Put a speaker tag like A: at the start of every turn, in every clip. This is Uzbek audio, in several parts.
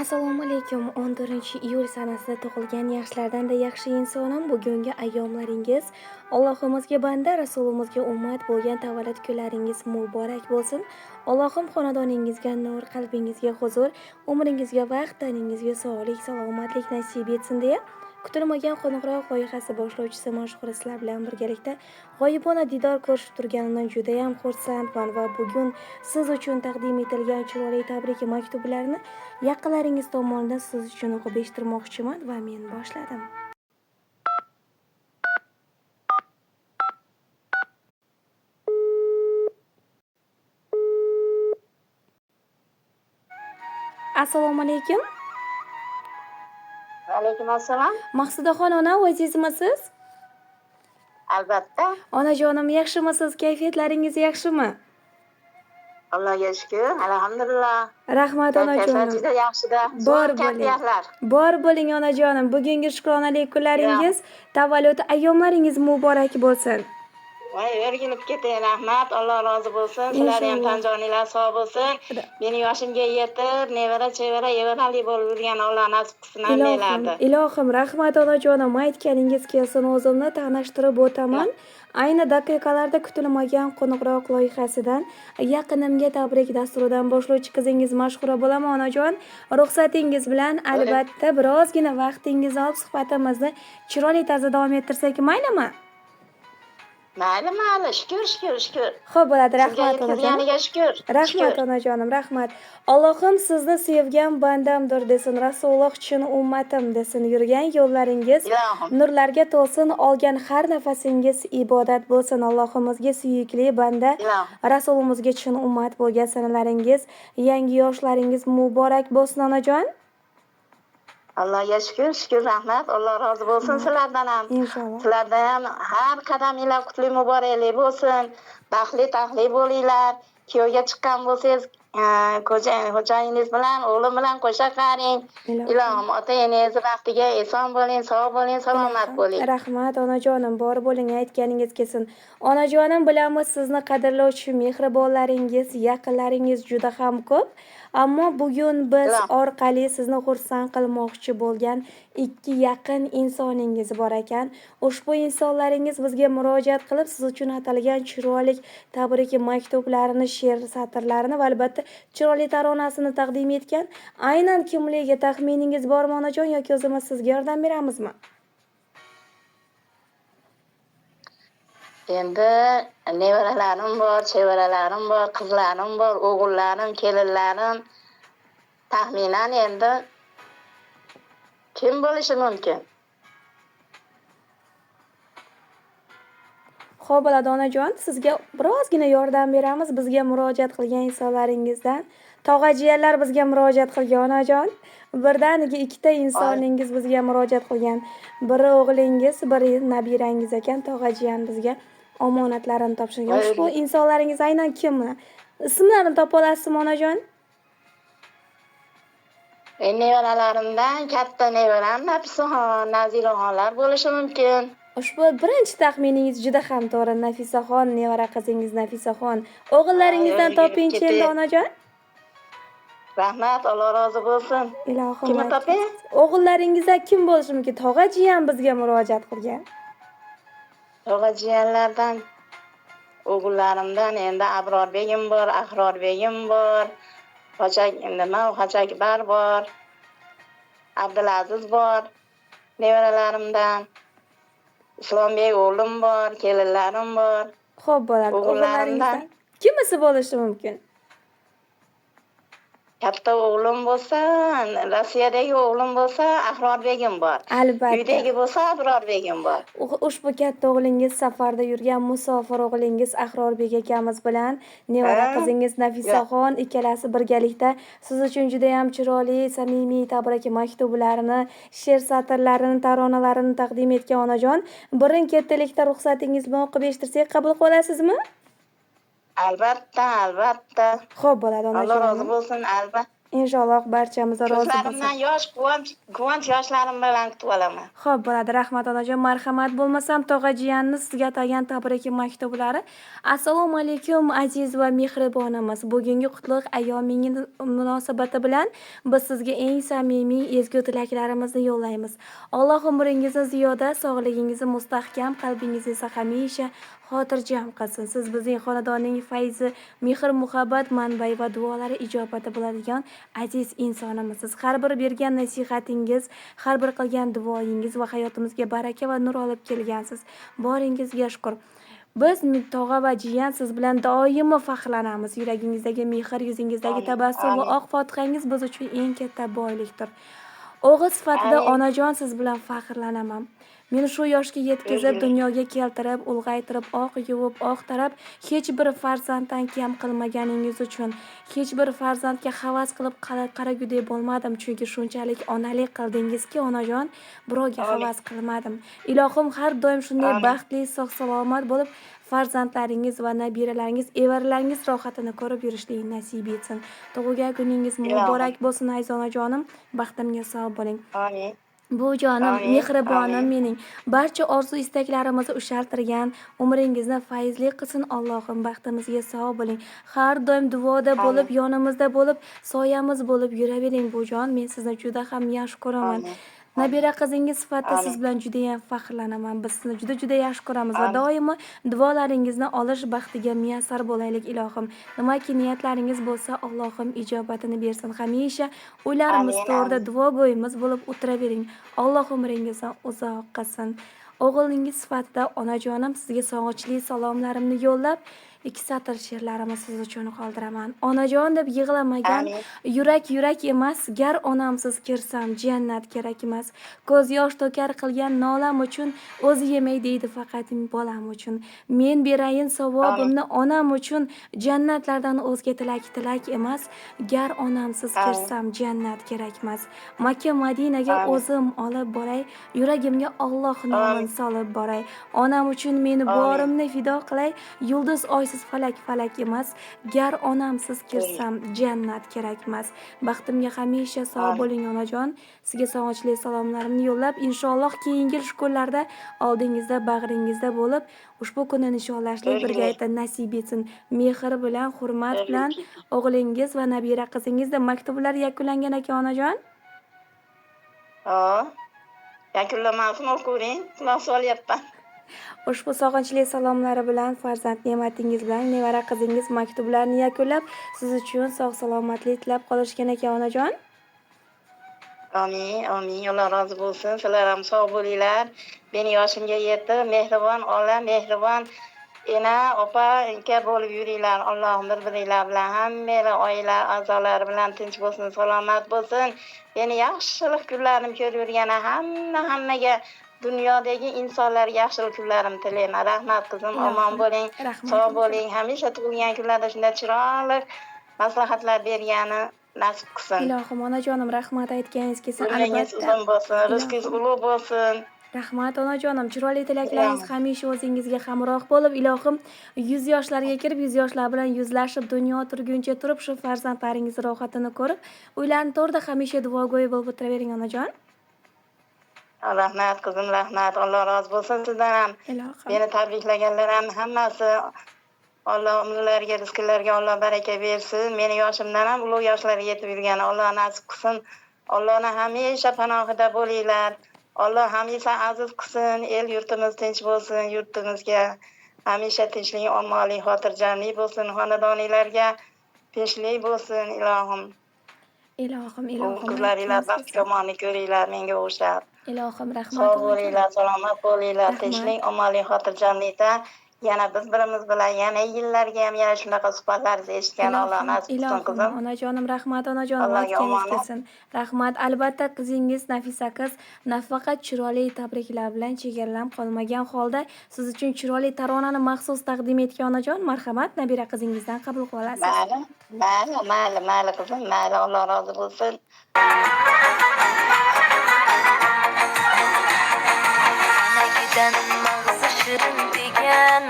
A: Assalomu alaykum. 14-iyul sanasida tug'ilgan yaxshilardan-da yaxshi insonim, bugungi ayyomlaringiz Allohimizga banda, Rasulimizga ummat bo'lgan tavallud kunlaringiz muborak bo'lsin. Allohim xonadoningizga nur, qalbingizga huzur, umringizga vaqt, taningizga sog'lik, salomatlik nasib etsin deya kutilmagan qo'ng'iroq loyihasi boshlovchisi mashhur sizlar bilan birgalikda g'oyibona diydor ko'rishib turganimdan judayam xursandman va bugun siz uchun taqdim etilgan chiroyli tabrik maktublarini yaqinlaringiz tomonidan siz uchun o'qib eshittirmoqchiman va men boshladim. Assalomu alaykum.
B: Alaykum assalom.
A: Maqsudaxon ona, o'zingizmisiz?
B: Albatta.
A: Onajonim, yaxshimisiz? Kayfiyatlaringiz yaxshimi?
B: Allohga shukr, alhamdulillah.
A: Rahmat
B: Kayfiyatlar
A: onajonim.
B: juda yaxshida.
A: Bor
B: Zo'r
A: bo'ling.
B: kayfiyatlar.
A: Bor bo'ling onajonim. Bugungi shukronalik kunlaringiz, tavallud ayyomlaringiz muborak bo'lsin.
B: Voy, o'rgilib ketay, rahmat. Alloh rozi bo'lsin. Sizlar ham
A: Inshaalloh.
B: tan joninglar sog' bo'lsin. Meni yoshimga yetib, nevara, chevara, evarali bo'lib yurgan Alloh nasib qilsin
A: Ilohim,
B: hammanglarni.
A: ilohim, rahmat onajonim. Aytganingiz kelsin, o'zimni tanishtirib o'taman. Ayni daqiqalarda kutilmagan qo'ng'iroq loyihasidan yaqinimga tabrik dasturidan boshlovchi qizingiz Mashhura bo'laman onajon. Ruxsatingiz bilan albatta birozgina vaqtingizni olib suhbatimizni chiroyli tarzda davom ettirsak maylimi?
B: Mayli, mayli, shukr, shukr, shukr.
A: Xo'p bo'ladi,
B: Sizga
A: rahmat onajonim.
B: yetkazganiga shukr.
A: Rahmat
B: Shukr.
A: onajonim, rahmat. Allohim sizni sevgan bandamdir desin, Rasululloh chin ummatim desin. Yurgan yo'llaringiz
B: Ilohim.
A: nurlarga to'lsin, olgan har nafasingiz ibodat bo'lsin. Allohimizga suyukli banda,
B: Ilohim.
A: Rasulimizga chin ummat bo'lgan sanalaringiz, yangi yoshlaringiz muborak bo'lsin onajon.
B: Allohga shukr, shukr, rahmat. Alloh rozi bo'lsin sizlardan ham.
A: Inshaalloh.
B: Sizlardan ham har qadaminglar qutli muborakli bo'lsin. Baxtli taxtli bo'linglar. Kuyovga chiqqan bo'lsangiz, xo'jayiningiz bilan, o'g'lim bilan qo'sha qaring.
A: Ilohim.
B: Ilohim, ota-enangizni baxtiga eson bo'ling, sog' bo'ling, salomat bo'ling.
A: Rahmat onajonim, bor bo'ling, aytganingiz kelsin. Onajonim, bilamiz sizni qadrlovchi mehribonlaringiz, yaqinlaringiz juda ham ko'p. Ammo bugun biz
B: Ilohim.
A: orqali sizni xursand qilmoqchi bo'lgan ikki yaqin insoningiz bor ekan. Ushbu insonlaringiz bizga murojaat qilib, siz uchun atalgan chiroyli tabrik maktublarini, she'r satrlarini va albatta chiroyli taronasini taqdim etgan. Aynan kimligi taxminingiz bormi onajon yoki o'zimiz sizga yordam beramizmi?
B: Endi nevaralarim bor, chevaralarim bor, qizlarim bor, o'g'illarim, kelinlarim. Taxminan endi kim bo'lishi mumkin?
A: Xo'p bo'ladi onajon, sizga birozgina yordam beramiz. Bizga murojaat qilgan insonlaringizdan tog'a jiyanlar bizga murojaat qilgan onajon. Birdaniga ikkita insoningiz bizga murojaat qilgan. Biri o'g'lingiz, biri nabirangiz ekan. Tog'a jiyan bizga omonatlarini topshirgan.
B: Voy,
A: Ushbu insonlaringiz aynan kimmi? Ismlarini topa olasizmi onajon?
B: Nevaralarimdan katta nevaram Nafisaxon, Naziraxonlar bo'lishi mumkin.
A: Ushbu birinchi taxminingiz juda ham to'g'ri. Nafisaxon, nevara qizingiz Nafisaxon. O'g'illaringizdan
B: Ay,
A: topingchi endi
B: ketay.
A: onajon.
B: Rahmat, Alloh rozi bo'lsin.
A: Ilohim.
B: Kimni topay?
A: O'g'illaringizdan kim bo'lishi mumkin? Tog'a jiyan bizga murojaat qilgan.
B: Tog'a jiyanlardan o'g'illarimdan endi Abrorbegim bor, Ahrorbegim bor, Hoji nima, Hoji Akbar bor, Abdulaziz bor. Nevaralarimdan Islombek o'g'lim bor, kelinlarim bor.
A: Xo'p bo'ladi.
B: O'g'illarimdan
A: O'g'illaringizdan kimisi bo'lishi mumkin?
B: Katta o'g'lim bo'lsa, Rossiyadagi o'g'lim bo'lsa, Ahrorbegim bor.
A: Albatta.
B: Uydagi bo'lsa, Abrorbegim bor.
A: Ushbu katta o'g'lingiz safarda yurgan musofir o'g'lingiz Ahrorbek akamiz bilan nevara
B: Ha?
A: qizingiz Nafisaxon ikkalasi birgalikda siz uchun juda ham chiroyli, samimiy tabrik maktublarini, she'r satrlarini, taronalarini taqdim etgan onajon. Birin-kettinlikda ruxsatingiz bilan o'qib eshittirsak qabul qila olasizmi?
B: Albatta, albatta.
A: Xo'p bo'ladi
B: Alloh rozi
A: onajonim.
B: bo'lsin, albatta.
A: Inshaalloh barchamiz rozi bo'lsin.
B: Ko'zlarimdan yosh, quvonch yoshlarim bilan kutib olaman.
A: Xo'p, bo'ladi. Rahmat onajon. Marhamat. Bo'lmasam tog'a jiyanni sizga atagan tabriki maktublari. Assalomu alaykum aziz va mehribonimiz. Bugungi qutlug' ayyomingiz munosabati bilan biz sizga eng samimiy ezgu tilaklarimizni yo'llaymiz. Alloh umringizni ziyoda, sog'ligingizni mustahkam, qalbingizni esa hamisha xotirjam qilsin. Siz bizning xonadonning fayzi, mehr-muhabbat manbai va duolari ijobati bo'ladigan aziz insonimizsiz. Har bir bergan nasihatingiz, har bir qilgan duoyingiz va hayotimizga baraka va nur olib kelgansiz. Boringizga shukr. Biz tog'a va jiyan siz bilan doimo faxrlanamiz. Yuragingizdagi mehr, yuzingizdagi tabassum va oq fotihangiz biz uchun eng katta boylikdir. O'g'il sifatida onajon siz bilan faxrlanaman. Meni shu yoshga yetkazib, dunyoga keltirib, ulg'aytirib, oq yuvib, oq tarab, hech bir farzanddan kam qilmaganingiz uchun, hech bir farzandga havas qilib qaragudek bo'lmadim, chunki shunchalik onalik qildingizki, onajon, birovga havas qilmadim. Ilohim har doim shunday baxtli, sog'-salomat bo'lib, farzandlaringiz va nabiralaringiz, evaralaringiz rohatini ko'rib yurishlikni nasib etsin. Tug'ilgan kuningiz muborak bo'lsin, aziz onajonim. Baxtimga sog' bo'ling.
B: Amin.
A: Bu jonim, mehribonim mening. Barcha orzu istaklarimizni ushaltirgan, umringizni fayzli qilsin Allohim. Baxtimizga sog' bo'ling. Har doim duoda bo'lib, yonimizda bo'lib, soyamiz bo'lib yuravering bu jon. Men sizni juda ham yaxshi ko'raman. Nabira qizingiz sifatida siz bilan juda ham faxrlanaman. Biz sizni juda-juda yaxshi ko'ramiz va doimo duolaringizni olish baxtiga muyassar bo'laylik ilohim. Nimaki niyatlaringiz bo'lsa, Allohim ijobatini bersin. Hamisha uylarimiz to'g'rida duogo'yimiz bo'lib o'tiravering. Alloh umringizni uzoq qilsin. O'g'lingiz sifatida onajonim sizga sog'inchli salomlarimni yo'llab, 2 satr she'rlarimni siz uchun qoldiraman. Onajon deb yig'lamagan yurak yurak emas, gar onamsiz kirsam jannat kerak emas. Ko'z yosh to'kar qilgan nolam uchun, o'zi yemay deydi faqat bolam uchun. Men berayin savobimni onam uchun, jannatlardan o'zga tilak tilak emas, gar onamsiz kirsam jannat kerak emas. Makka Madinaga o'zim olib boray, yuragimga Alloh nomini solib boray. Onam uchun meni borimni fido qilay, yulduz oysiz falak falak emas, gar onamsiz kirsam jannat kerak emas. Baxtimga hamisha sog' bo'ling onajon. Sizga sog'inchli salomlarimni yo'llab, inshaalloh keyingi shu kunlarda oldingizda, bag'ringizda bo'lib, ushbu kunni nishonlashlik birgalikda nasib etsin. Mehr bilan, hurmat bilan o'g'lingiz va nabira qizingizda maktublar yakunlangan ekan onajon.
B: Ha. Yakunlamasin, o'qing, quloq solyapman.
A: Ushbu sog'inchli salomlari bilan farzand ne'matingiz bilan nevara qizingiz maktublarni yakunlab, siz uchun sog' salomatlik tilab qolishgan ekan onajon.
B: Amin, amin. Alloh rozi bo'lsin. Sizlar ham sog' bo'linglar. Meni yoshimga yetib, mehribon ola, mehribon ena, opa, inka bo'lib yuringlar. Allohim bir-biringlar bilan, hammanglar oila a'zolari bilan tinch bo'lsin, salomat bo'lsin. Meni yaxshilik kunlarim ko'rib yurgan hammaga dunyodagi insonlarga yaxshilik kunlarimni tilayman. Rahmat qizim, omon bo'ling, sog' bo'ling. Hamisha tug'ilgan kunlarda shunday chiroyli maslahatlar bergani nasib qilsin.
A: Ilohim onajonim, rahmat aytganingiz kelsin.
B: Umringiz uzun bo'lsin, rizqingiz ulug' bo'lsin.
A: Rahmat onajonim, chiroyli tilaklaringiz hamisha o'zingizga hamroh bo'lib, ilohim 100 yoshlarga kirib, 100 yoshlar bilan yuzlashib, dunyo turguncha turib, shu farzandlaringiz rohatini ko'rib, uylarning to'rida hamisha duogo'y bo'lib o'tiravering onajon.
B: Rahmat qizim, rahmat. Alloh rozi bo'lsin sizdan ham.
A: Ilohim.
B: Meni tabriklaganlar ham hammasi Alloh umrlariga, rizqlariga Alloh baraka bersin. Meni yoshimdan ham ulug' yoshlarga yetib yurgan Alloh nasib qilsin. Allohni hamisha panohida bo'linglar. Alloh hamisha aziz qilsin. El yurtimiz tinch bo'lsin, yurtimizga hamisha tinchlik, omonlik, xotirjamlik bo'lsin, xonadoninglarga tinchlik bo'lsin, ilohim.
A: Ilohim, ilohim.
B: Qizlaringlar baxtiqomonlik ko'ringlar menga o'xshab.
A: Ilohim, rahmat.
B: Sog' bo'linglar, salomat bo'linglar, tinchlik, omonlik, xotirjamlikda yana biz birimiz bilan yana yillarga ham yana shunaqa suhbatlarni eshitgan Alloh nasib qilsin qizim.
A: Onajonim, rahmat onajonim, aytganingiz kelsin. Rahmat. Albatta qizingiz Nafisa qiz nafaqat chiroyli tabriklar bilan chegaralanib qolmagan holda siz uchun chiroyli taronani maxsus taqdim etgan onajon, marhamat, nabira qizingizdan qabul qilib olasiz.
B: Mayli, mayli, mayli, mayli qizim, mayli, Alloh rozi bo'lsin.
C: Anagidan mag'zi shirin degan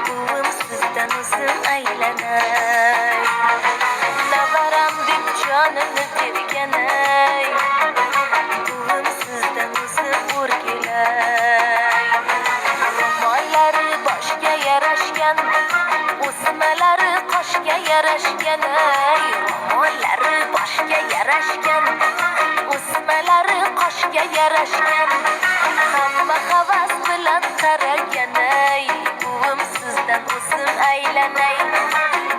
C: buvim sizdan o'zim aylanay. Navaram deb Jonimni berganay, buvim sizdan o'zim o'rgilay. Ro'mollari boshga yarashgan, o'smalari qoshga yarashganay. Ro'mollari boshga yarashgan, o'smalari qoshga yarashgan. Hamma havas bilan qaraganay, buvim sizdan o'zim aylanay,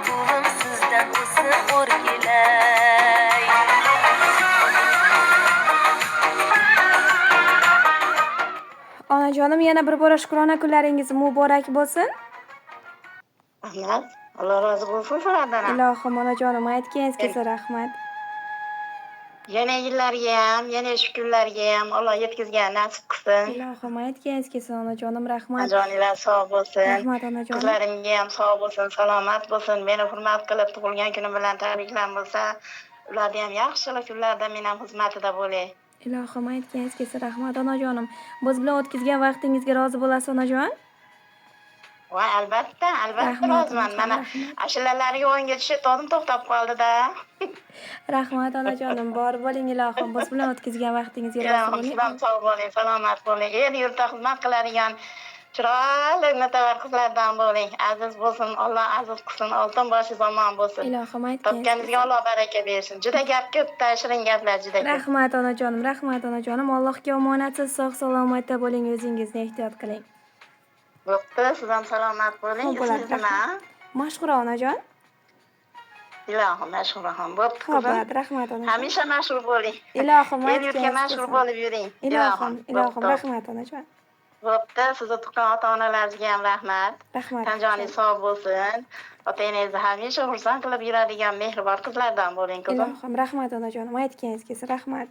C: buvim sizdan o'zim o'rgilay.
A: Onajonim, yana bir bora shukrona kunlaringiz muborak bo'lsin.
B: Rahmat. Alloh rozi bo'lsin sizlardan ham.
A: Ilohim, onajonim, aytganingiz kelsa, rahmat.
B: Yana yillarga ham, yana shu kunlarga ham Alloh yetkazgan nasib qilsin.
A: Ilohim, aytganingiz kelsin, onajonim, rahmat.
B: Joninglar sog' bo'lsin.
A: Rahmat, onajonim.
B: Qizlarimga ham sog' bo'lsin, salomat bo'lsin. Meni hurmat qilib tug'ilgan kunim bilan tabriklan bo'lsa, ularni ham yaxshilik kunlarda men ham xizmatida bo'lay.
A: Ilohim, aytganingiz kelsa, rahmat, onajonim. Biz bilan o'tkazgan vaqtingizga rozi bo'lasiz, onajon?
B: Voy, albatta, albatta
A: Rahmat,
B: roziman.
A: onajon,
B: Mana
A: rahmat.
B: ashulalarga o'yinga tushayotgandim, to'xtab qoldi-da.
A: Rahmat, onajonim, bor bo'ling, ilohim. Biz bilan o'tkazgan vaqtingizga rozi
B: Ilohim,
A: bo'ling.
B: siz ham sog' bo'ling, salomat bo'ling. El yurtda xizmat qiladigan chiroyli natavar qizlardan bo'ling. Aziz bo'lsin, Alloh aziz qilsin, oltin boshi zamon bo'lsin.
A: Ilohim, aytganingiz
B: Topganingizga
A: kelsin.
B: Alloh baraka bersin. Juda gap ko'p-da, shirin gaplar juda ko'p.
A: Rahmat, onajonim, rahmat, onajonim. Allohga omonatsiz, sog' salomatda bo'ling, o'zingizni ehtiyot qiling.
B: Bo'pti, siz ham salomat bo'ling.
A: Xo'p, bo'ladi,
B: Ismingiz nima?
A: rahmat. Mashhura, onajon.
B: Ilohim, mashhuraxon. Bo'pti,
A: Xo'p,
B: qizim.
A: rahmat, onajon.
B: Hamisha mashhur bo'ling.
A: Ilohim,
B: El yurtga
A: aytganingiz
B: mashhur
A: kelsin.
B: bo'lib yuring.
A: Ilohim, ilohim,
B: Bo'pti.
A: rahmat, onajon.
B: Bo'pti, sizni tuqqan ota-onalaringizga ham rahmat.
A: Rahmat.
B: Tan joningiz sog' bo'lsin. Ota-onangizni hamisha xursand qilib yuradigan mehribon qizlardan bo'ling, qizim.
A: Ilohim, rahmat, onajonim, aytganingiz kelsin, rahmat.